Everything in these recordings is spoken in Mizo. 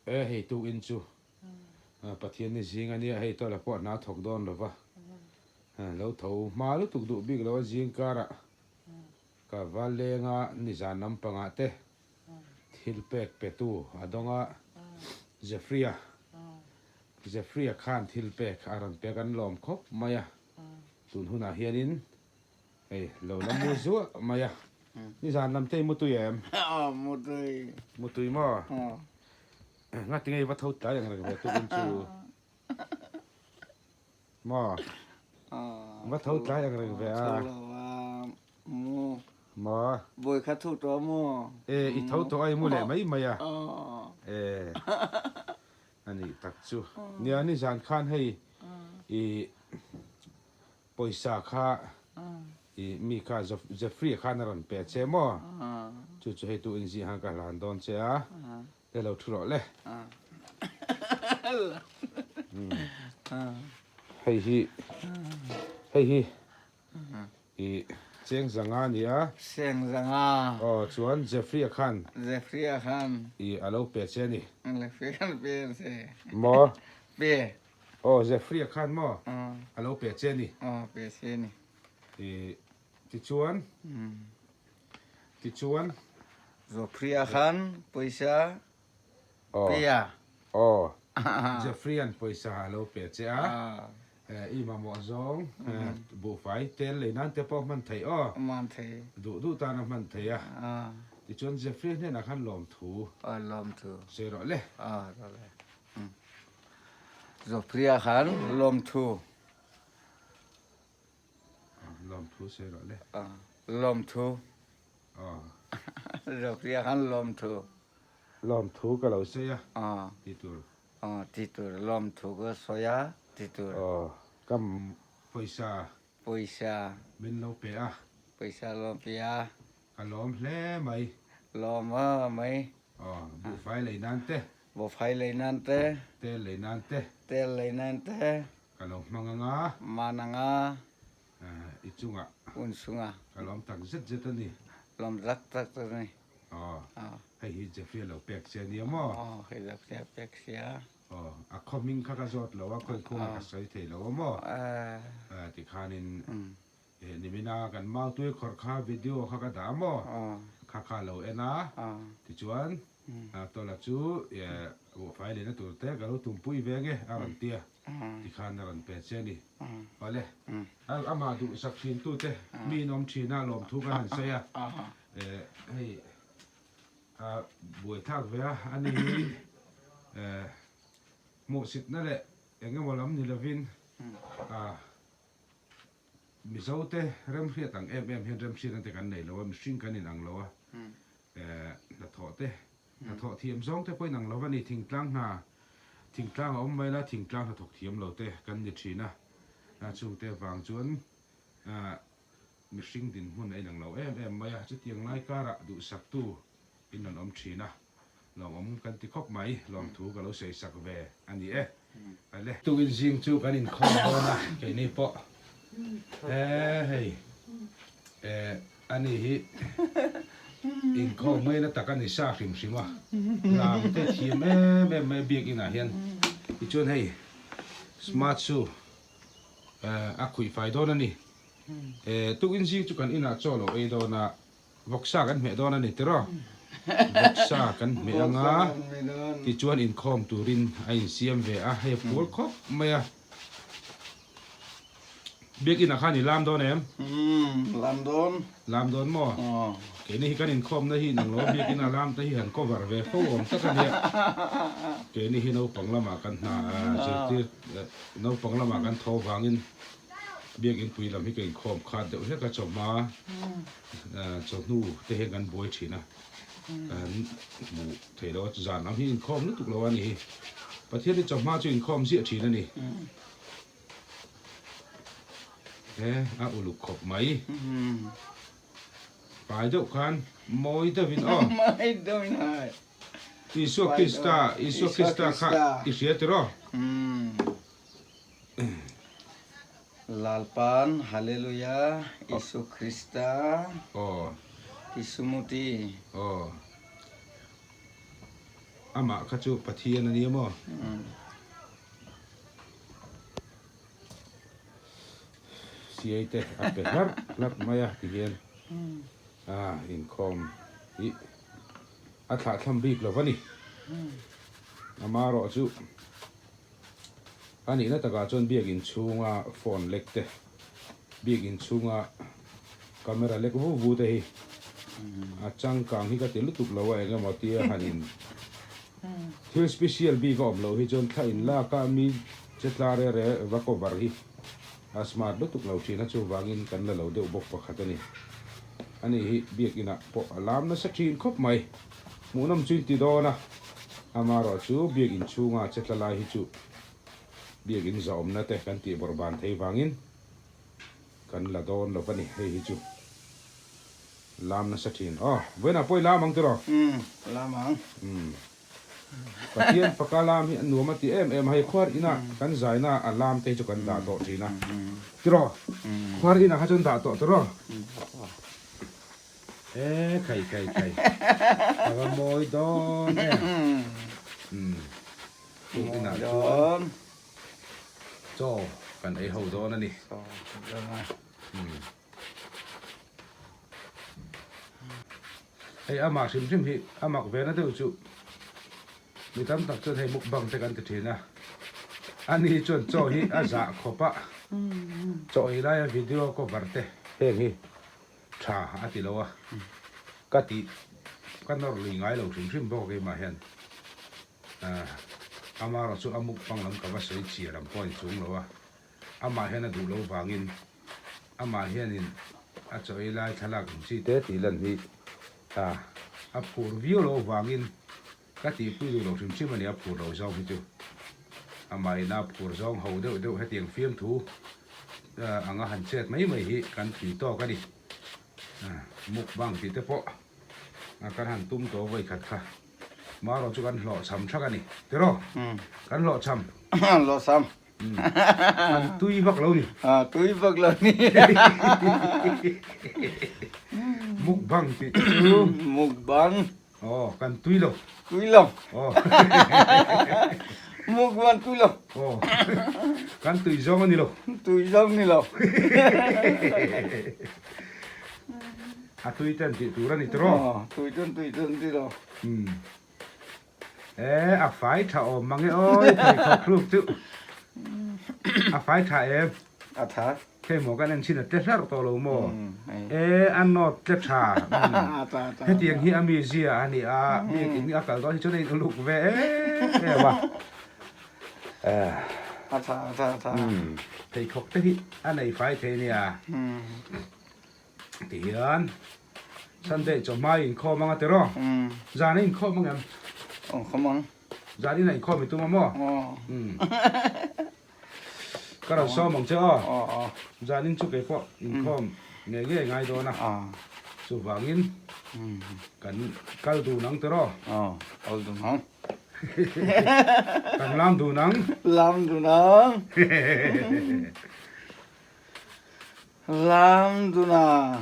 E hei tukin chu Pathian ni zing a nia, hei tawla pawh hna thawk dawn lo va, lo tho hma lutuk duh bik lo a zing karah ka va leng a, nizan lampangah te thil pek petu a dawng a, Jeffrey-a Jeffrey-a khan thil pek a rawn pek an lawm khawp mai a, tun hunah hianin Hei, lo la mu zuah mai a. Nizan lam te i mutui em? Aw, mutui. Mutui maw? Aw. Ngati nge i va tho tlai ang reng ve tukin chu? Maw? Aw. Va tho tlai ang reng ve a. Tho lo a, mu. Maw? Bawi kha tho tawh maw? E, i tho tawh a, i mu leh mai mai a. Aw. E, a nih tak chu. Nia, nizan khan hei i Pawisa kha i mi kha Jeffrey khan a rawn pe che maw? Chu chu hei tu inzih han ka hlan dawn che a, le lo thu rawh le. Hei hi hei hi i cheng zanga a ni a. Cheng zanga. Aw chuan Jeffrey a khan. Jeffrey a khan. I a lo pe che a ni. Jeffrey khan pe che. Maw? Pe. Aw Jeffrey-a khan maw a lo pe che ni. Aw pe che ni. I tichuan tichuan. Jeffrey-a khan pawisa pe a. Aw Jeffrey-a'n pawisa a lo pe che a. I mamawh zawng buhfai tel lei nan te pawh hman theih aw. Hman thei. Duh duh tan a hman thei a. Tichuan Jeffrey-a hnenah khan lawmthu. Aw lawmthu. Sawi rawh le. Aw rawh le. Zawpria khan lawmthu. Lawmthu sawi rawh le. Lawmthu. Zawpria khan lawmthu. Lawmthu ka lo sawi a ti tur. Ti tur lawmthu ka sawi a ti tur. Ka pawisa. Pawisa. Min lo pe a. Pawisa lo pe a. Ka lawm hle mai. Lawm a mai. Buhfai lei nan te. Buhfai lei nan te. Tel lei nan te. Tel lei nan te. Ka lo hmang anga. Hman anga. I chungah. Un chungah. Ka lawm tak zet zet a ni. Lawm tak tak a ni. Aw. Hei hi Jeffrey a lo pek che a nia maw? Aw, hei Jeffrey a pek che a. Aw, a khaw hming kha ka zawt lo a, khawi khungah ka sawi thei lo a maw? Tikhanin Nimina kan Mautui khawrh kha video kha ka dah a maw? Kha kha lo en a, tichuan Tawla chu buhfai lehna tur te ka lo tumpui ve nge a rawn ti a, tikhan a rawn pe che a ni. Awle, amah duhsak thin tute mi in awm thin a lawmthu kan han sawi a, hei a buaithlak ve a, ani hi hmuhsitna leh engemaw lam ni lovin Mizote remhriat ang em em hian remhriatna te kan nei lo a, mihring kan inang lo a, hnathawh te, hnathawh thiam zawng te pawh inang lo a ni, thingtlang hna, thingtlang a awm mai la, thingtlang hnathawk thiam lo te kan ni thin a, chungte avang chuan mihring dinhmun a inang lo em em mai a, chutiang lai karah duhsaktu in rawn awm thin a, lawmawm kan ti khawp mai, lawmthu ka lo sawi sak ve a ni e. Ale. Tukin zing chu kan inkhawm dawn a, keini pawh he hei eh ani hi inkhawm ngaina tak a ni sa hrim hrim a, lam te thiam em em mai biakin ah hian tichuan hei smart shoe eh a khuih fai dawn a ni. Eh tukin zing chu kan inah chaw lo ei dawn a. Vawksa kan hmeh dawn a ni tiraw? Vawksa kan hmeh anga tichuan inkhawm turin a insiam ve a, hei a pual khawp mai a. Biakinah khan i lam dawn em? Umm, lam dawn. Lam dawn maw? Keini hi kan inkhawmna hi inang lo a, biakina lam te hi han cover ve fo awm tak a nia. Keini hi naupang lamah kan hna zirtir, naupang lamah kan tho vangin Biakinn pui lam hi ka inkhawm khat deuh hlek a, chawhma chawhnu te hian kan buai thin a, kan hmuh theih loh a, zan lam hi inkhawm lutuk lo a ni hi. Pathian hi chawhma chu inkhawm ziah thin a ni. He a uluk khawp mai. Pai deuh khan mawi deuhin aw. Mawi deuhin hai. Isua Krista, Isua Krista kha i hria tiraw? Lalpan Hallelujah Isu Krista Aw. Isumuti. Aw. Amah kha chu Pathian a nia maw? Siai te a pe hlarh hlarh mai a tihian a inkhawm hi a thlahthlam bik lo va ni. Amaherawhchu a nihna takah chuan biakin chhunga phone lek te, biakin chhunga camera lek vu vu te hi a changkang hi ka ti lutuk lo a engemaw tia han in Thil special bik a awm loh hi chuan thla in lak a mi che tla re re va cover hi a smart lutuk lo thin a, chuvangin kan la lo deuh bawk pakhat a ni. Ani hi biakinah pawh a lam nasa thin khawp mai. Hmuhnawm chu in ti dawn a, amaherawhchu biakin chhunga che tla lai hi chu biakin zahawmna te kan tih bawrh ban thei vangin kan la dawn lo va ni hei hi chu. Lam nasa thin. Aw, vawiinah pawh i lam ang tiraw? Umm, lam ang. Umm. Pathian faka lam hi a nuam a ti em em a, hei khuar inah kan zaina a lam te hi chu kan dah tawh thin a. Tiraw? Khuar inah kha chuan dah tawh tiraw? E khai khai khai. Ka va mawi dawn em. Umm. Chung inah chuan chaw kan ei ho dawn a ni. Chaw kan ei dawn a. Umm. Hei amah hrim hrim hi a mak ve na deuh chu mi tam tak chuan hei mukbang te kan ti thin a, ani chuan chaw hi a zah khawp a, chaw ei laia video cover te heng hi tha a ti lo a, ka tih ka nawr lui ngai lo hrim hrim bawk a keimah hian amaherawh chu a mukbang lam ka va sawi chhiar ang pawh a ni chung lo a. Amah hian a duh lo vangin amah hianin a chaw ei lai thlalak ang chi te tih lan hi a a phur viau lo vangin ka tihpui duh lo hrim hrim a ni, a phur lo zawng hi chu amah ina phur zawng ho deuh deuh hetiang fiamthu anga han chet mai mai hi kan tui tawk a ni. Mukbang tih te pawh kan han tum tawh vawikhat kha. Marawh chu kan hlawhchham thak a ni tiraw? Kan hlawhchham. Hlawhchham. An tui vak lo ni. A tui vak lo ni. Mukbang tih te chu. Mukbang. Aw kan tui lo. Tui lo. Aw. Mukbang tui lo. Aw. Kan tui zawng a ni lo. Tui zawng ni lo. A tui ten tih tur a ni tiraw? Aw tui ten tui ten ti lo. E a fai tha awm mang e awi pheikhawk thluk chu a fai tha em? A tha. Hei maw kan en chin a tle hlarh tawh lo maw? E a nawt tle tha. Hetiang hi a mizia a ni a, biakin a kal dawn hi chuan a in uluk ve em em a. A tha a tha a tha. Pheikhawk te hi a nei fai thei nia. Tihian Sunday chawhma i inkhawm anga tiraw? Zan a inkhawm ang em? Inkhawm ang. Zan in a inkhawm i tum a maw? Ka rawn sawm ang che aw. Zan in chu kei pawh inkhawm ngei ngei ngai dawn a. Chuvangin kan kal dun ang tiraw? Kal dun ang. Kan lam dun ang. Lam dun ang. Lam duna.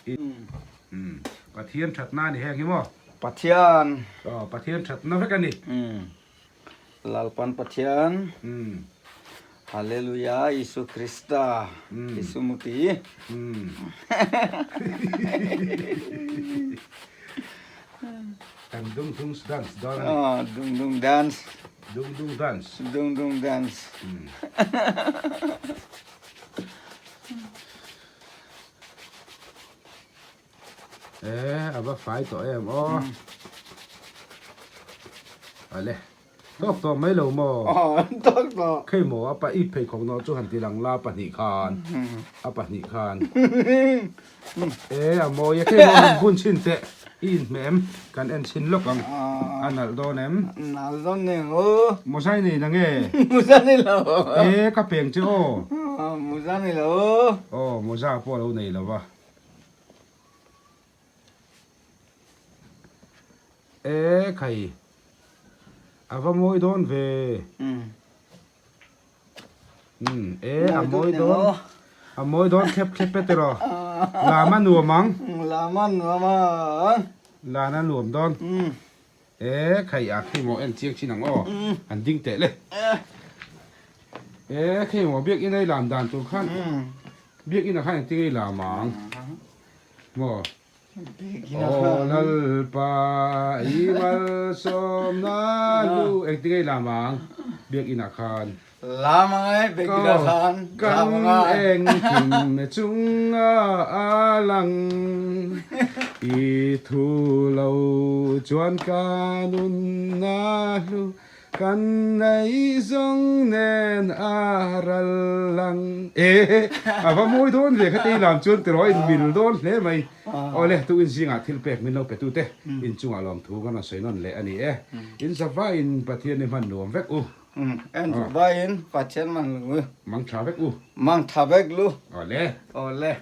Umm Pathian thatna a ni heng hi maw? Pathian. Aw Pathian thatna vek a ni. Umm Lalpan Pathian. Umm. Hallelujah Isu Krista. Umm. Isu Muti. Umm. Kan dung dung dance dawn a ni. Aw dung dung dance. Dung dung dance. Dung dung dance. E a va fai tawh em aw. Ale tawk tawh mai lo maw? Aw tawk tawh. Khei maw a pa i pheikhawk nawh chu han ti lang la pahnih khan a pahnih khan. E a mawi e khei maw han bun chhin teh i inhmeh em kan en chhin lawk ang a nalh dawn em? Nalh dawn nen aw. Mawzai nei na nge? Mawza nei lo. E ka peng che aw. Mawza nei lo. Aw mawza pawh a lo nei lo va. E khai a va mawi dawn ve. Umm e a mawi dawn a mawi dawn thlep thlep e tiraw lam a nuam ang lam a nuam ang lan a nuam dawn. E khai a khi maw en chiang chin ang aw han ding teh le e khi maw biakin a i lam dan tur khan biakin ah khan engtin nge i lam ang maw aw lalpa i malsawmna lu engtin nge i lam ang biakin ah khan Lam angai biakin ah khan lam angai Kan engkim chunga a lang i thu lo chuan ka nunna hlu kan ngaihzawng nen a ral lang e a va mawi dawn ve kha te i lam chuan tiraw in mil dawn hle mai awle tukin zingah thil pek min lo pe tute inchungah lawmthu kan rawn sawi nawn leh a ni e in zavaiin Pathian i hman nuam vek u. En chu vaiin Pathian man lu. Mang tha vek u. Mang tha vek lu. Awle. Awle.